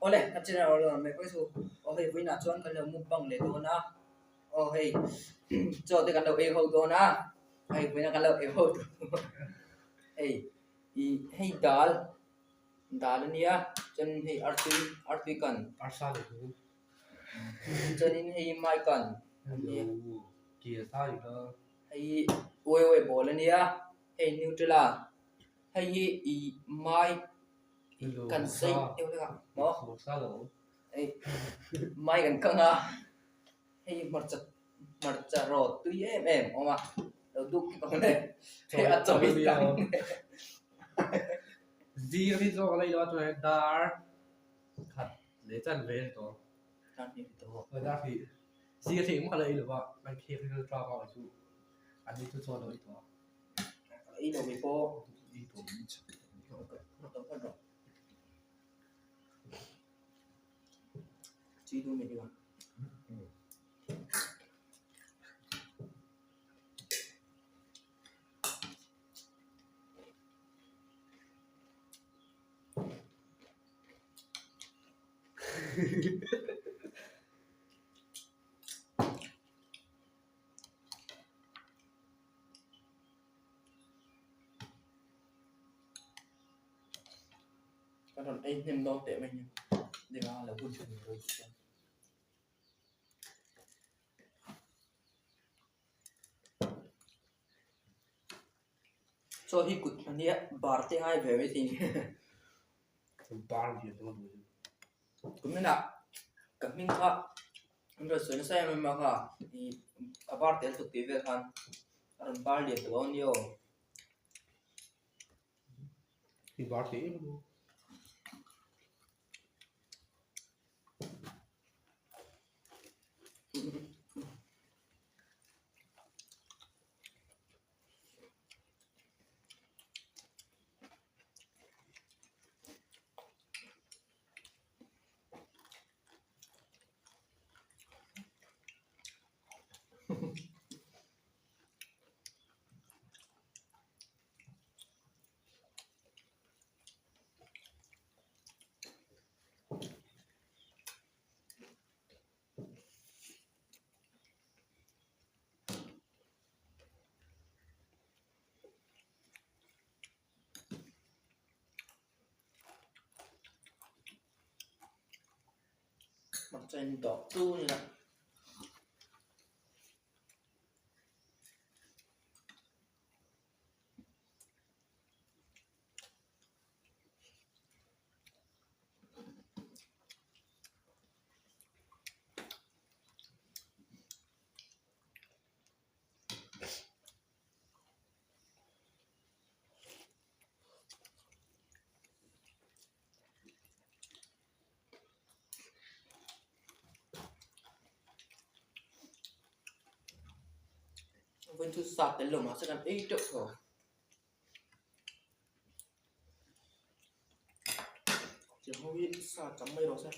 Awle ka channel a lo awm ve pawh chu aw hei vawiinah chuan kan lo mukbang leh dawn a aw hei chaw te kan lo ei ho dawn a hei vawiinah kan lo ei ho hei ih hei dal dal a nia chuan hei artui artui kan arsa leh hu chuanin hei mai kan a nia hei uai uai bawl a nia hei nutella hei hi ih mai. Kan sei deuh hlek a maw hei mai kan kang a hei hmarcha hmarcha rawt tui em em a awm a lo duk kip ang le hei a chaw hi tam Zir hi zawk a la ilo a chuan dar khat leh chan ve a ni tawh dar hnih a ni tawh dar hnih zir hi engmah a la ei lo va kan khek hi tlang a chu an ni chu chaw a lo ei tawh a. Ei lo mai pawh Ka rawn ei hnem dawn teh mai nia denga lo hun thei lo chuan. Chaw hi kut hmania bar te ngai ve mai thei ni. Bar lian deuh a ni. Kuminah ka hming kha an rawn sawi nasa em em a kha ih a bar tel tuk tih vel khan a rawn bar lian ta lo a nia aw. I bar thei em em a. Hmarcha in dawh tun ila. Vawiin chu sa tel lo mahse kan ei teuh tho. Tiang ho hi sa tam mai rawh se.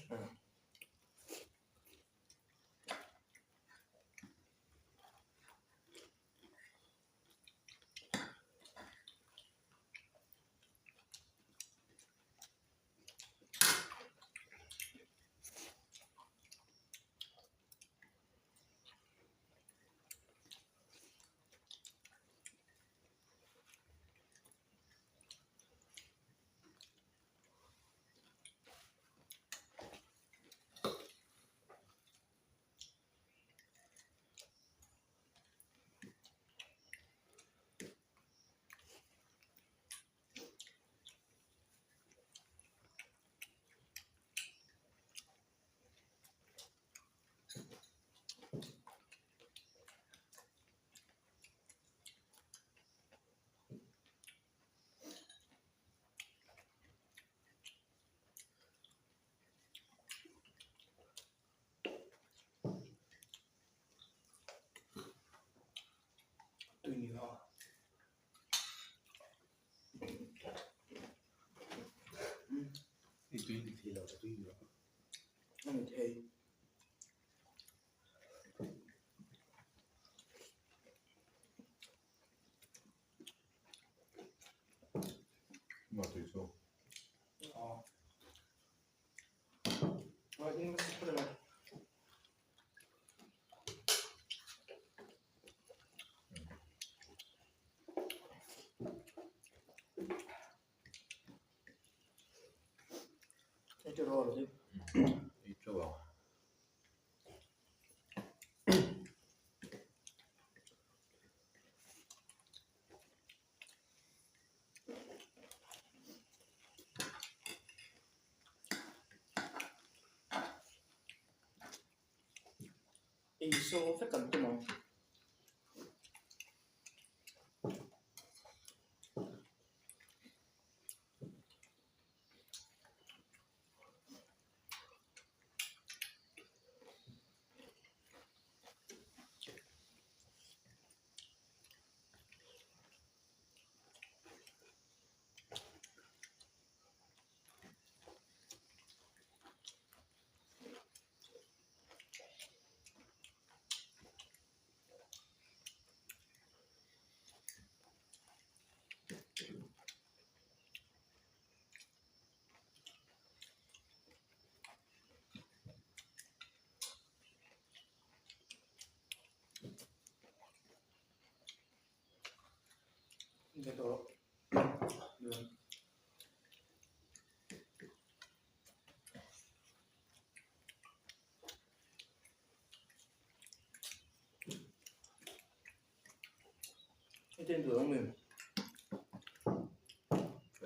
Tui ni a. I tui ni thei lo tui ni a. A ni thei. Nga tui chu. Aw. Ei teuh ang. Ei saw vek an tum ang.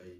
Ei.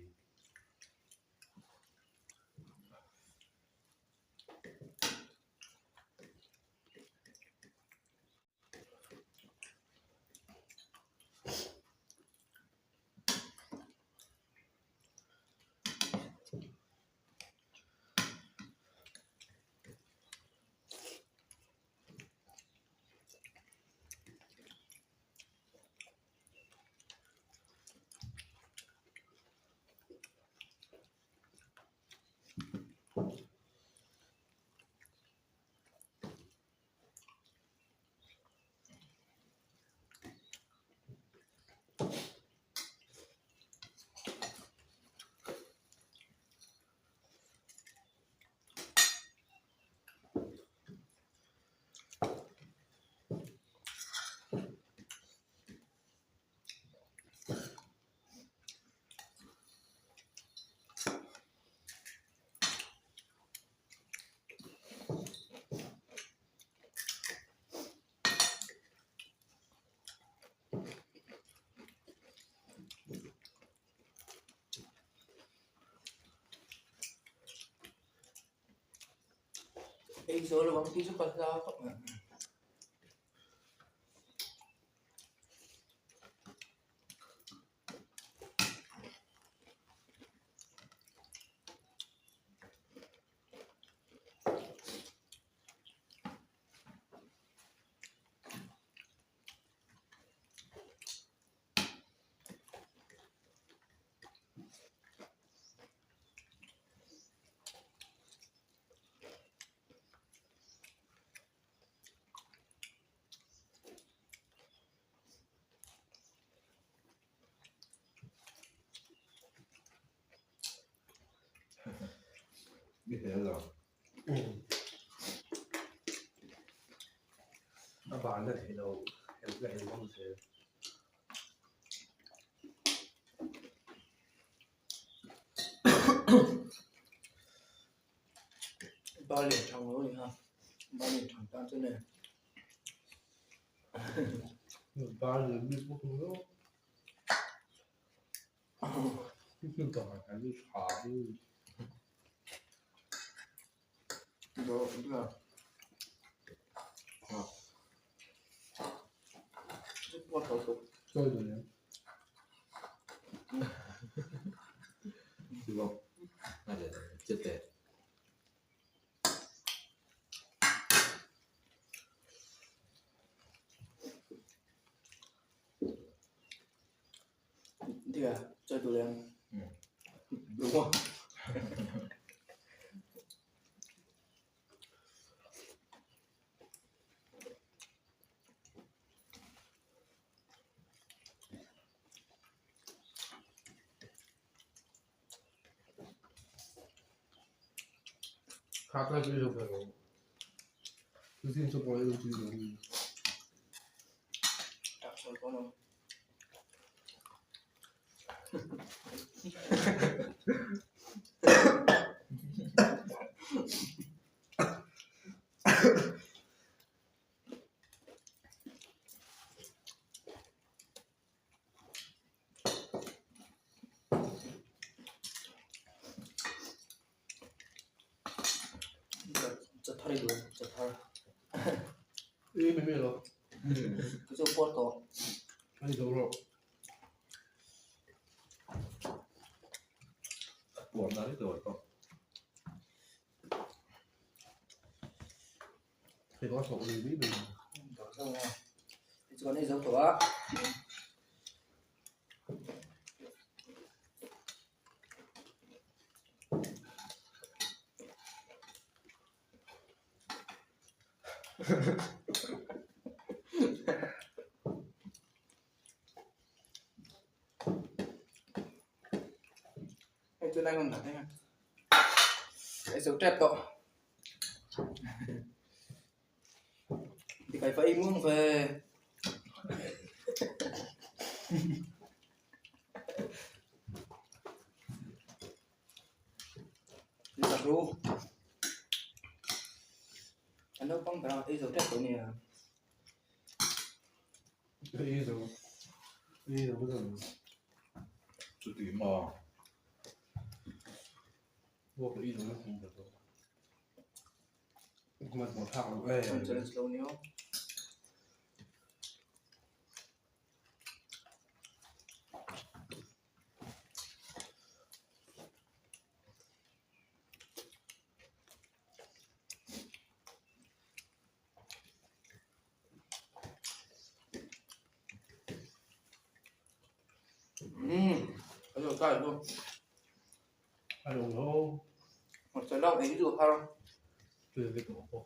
Ei zo lo ang tih chu ka hlau khawp mai. Mi hmel lo. A ban na thei lo hel ka hel vang zel. Ba lian thang lo ni ha. Ba lian thang tan chu ne. Ba lian mi bawk lo. Thế à, chơi tụi em. Đúng không? 他在追求朋友，最近做朋友追求。 Đặc sôi có không? thar i duh chaw thar. I mi mi lo. Ka chu pawt tawh. Ani zo rawh. Puam na ri tawh tawh. Hei ka thawk lui mai mai. Tawh zo a. Tichuan ei zo tawh a. Hei chu lai hmun dah daih a. Ei zo tep tawh. Ti kai fa ei muang ve. Ni tak ru. An naupang ber a ei zo tep tawh nia. Ei zo. Ei zo zo. Chuti maw. Walk ei zo na hmu ta to. Kuma mo thak lo e. An challenge lo nio. Umm a lo kai bawk. A lo ho. Hmarcha lak ei chu har. Tui vek ang aw.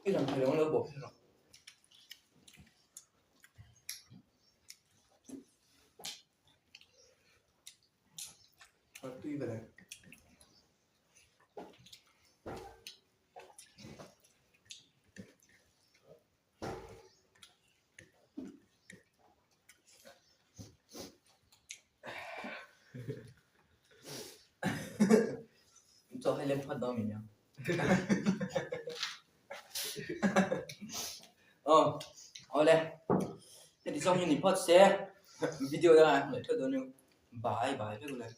I lang thei lo bawk hi rawh. A tui ve le. Chaw hei lem phawt dawn mi nia. Aw awle heti zawng hi ni phawt se video dangah hmuh leh theuh dawn nia. Bye bye vek ule.